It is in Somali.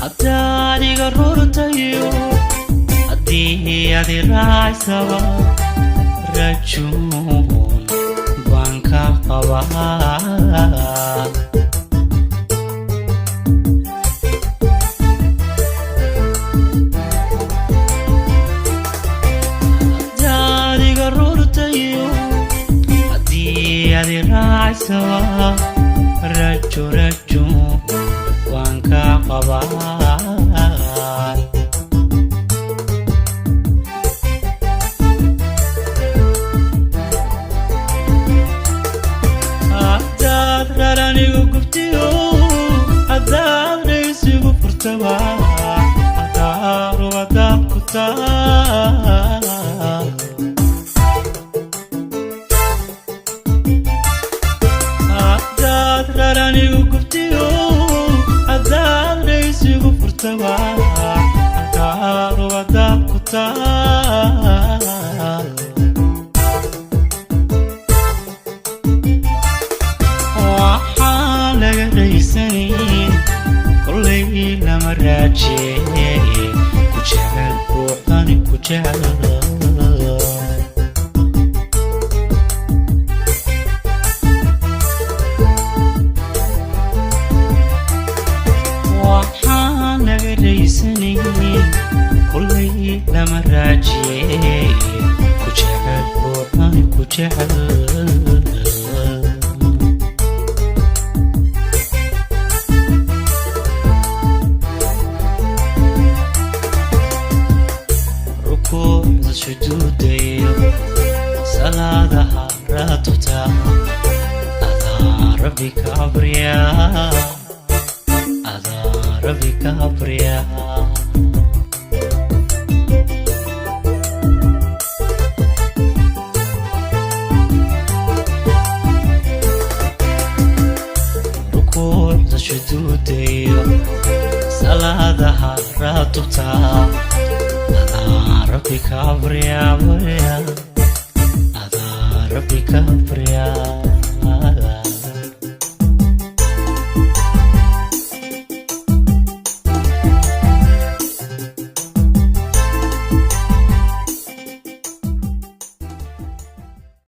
Haddaad iga rurtayo, haddii aad i raacsaba, rajuun baan ka qabaa. Haddaad iga rurtayo, haddii aad i raacsaba, rajo rajo waan ka qabaa. Haddaad raranigu gubtiyo, haddaad dhaysigu furtaba, haddaad rubadaad ku taa. Haddaad raranigu gubtiyo, haddaad dhaysigu furtaba, haddaad rubadaad ku taa. Waxaan laga raysanayn kollay lama raajiye, ku jecel ruuxani ku jecel. Waxaan laga raysanayn kollay lama raajiye, ku jecel ruuxani ku jecel. Rukuucda, sujuudayo, salaadaha raatubta, adaa Rabbi ka barya, adaa Rabbi ka barya. Rukuucda, sujuudayo, salaadaha raatubta, adaa Rabbi ka barya barya, adaa Rabbi ka